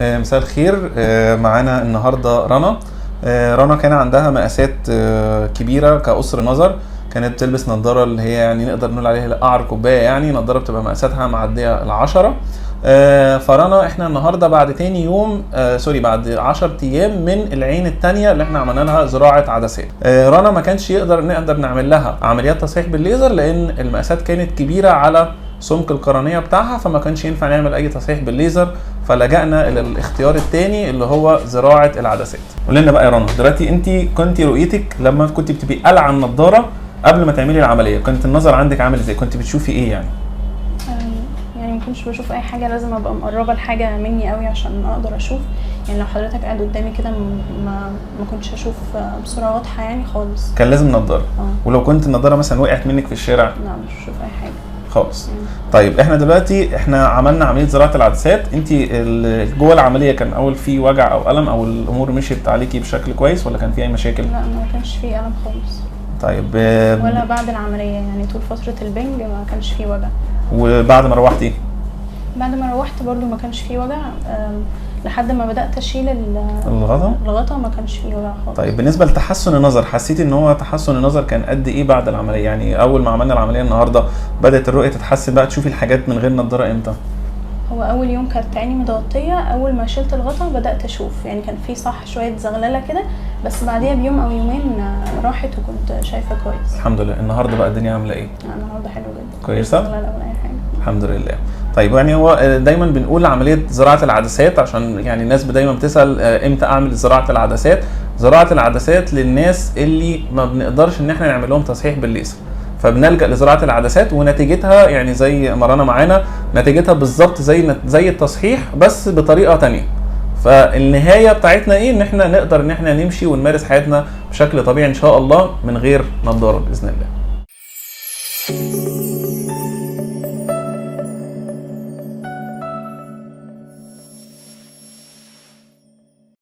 مساء الخير. معانا النهارده رنا. رنا كان عندها مقاسات كبيرة كقصر نظر، كانت بتلبس نظاره اللي هي يعني نقدر نقول عليها قعر كوبايه، يعني نظاره بتبقى مقاساتها معدية 10. فرنا احنا النهارده بعد تاني يوم، sorry، بعد 10 ايام من العين التانية اللي احنا عملنا لها زراعة عدسات. رنا ما كانش نقدر نعمل لها عمليات تصحيح بالليزر لان المقاسات كانت كبيرة على سمك القرنيه بتاعها، فما كانش ينفع نعمل اي تصحيح بالليزر، فلجأنا الى الاختيار الثاني اللي هو زراعة العدسات. قول لنا بقى يا رنا، دلوقتي انت كنت رؤيتك لما كنت بتبقي قلعه النضارة قبل ما تعملي العملية، كنت النظر عندك عامل ازاي؟ كنت بتشوفي ايه يعني؟ يعني ما كنتش بشوف اي حاجه، لازم ابقى مقربة الحاجة مني قوي عشان اقدر اشوف. يعني لو حضرتك قاعد قدامي كده ما كنتش اشوف بصورة واضحة يعني خالص. كان لازم نضاره؟ اه. ولو كنت النضارة مثلا وقعت منك في الشارع؟ لا، مش بشوف اي حاجة خالص. طيب احنا دلوقتي احنا عملنا عملية زراعة العدسات، انت جوه العملية كان اول في وجع او الم، او الامور مشيت عليكي بشكل كويس ولا كان في اي مشاكل؟ لا، ما كانش فيه الم خالص. طيب ولا بعد العمليه، يعني طول فترة البنج ما كانش فيه وجع. وبعد ما روحتي؟ بعد ما روحت برضو ما كانش فيه وجع، لحد ما بدات اشيل الغطا؟ الغطا ما كانش فيه وجع خالص. طيب بالنسبة لتحسن النظر، حسيتي ان هو تحسن النظر كان قد ايه بعد العملية؟ يعني اول ما عملنا العملية النهارده بدات الرؤية تتحسن بقى، تشوفي الحاجات من غير نظاره امتى؟ هو اول يوم كانت عيني متغطيه، اول ما شلت الغطا بدات اشوف، يعني كان في صح شوية زغلله كده، بس بعديها بيوم او يومين راحت وكنت شايفه كويس. الحمد لله. النهارده بقى الدنيا عامله ايه؟ النهارده حلو جدا. كويسة؟ مش زغلله ولا اي حاجة. الحمد لله. طيب يعني هو دايما بنقول عملية زراعة العدسات عشان يعني الناس دايما بتسال امتى اعمل زراعة العدسات؟ زراعة العدسات للناس اللي ما بنقدرش ان احنا نعمل لهم تصحيح بالليزر، فبنلجا لزراعه العدسات، ونتيجتها يعني زي ما رنا معانا نتيجتها بالظبط زي التصحيح بس بطريقة تانية. فالنهايه بتاعتنا ايه؟ ان احنا نقدر ان احنا نمشي ونمارس حياتنا بشكل طبيعي ان شاء الله من غير نظاره باذن الله.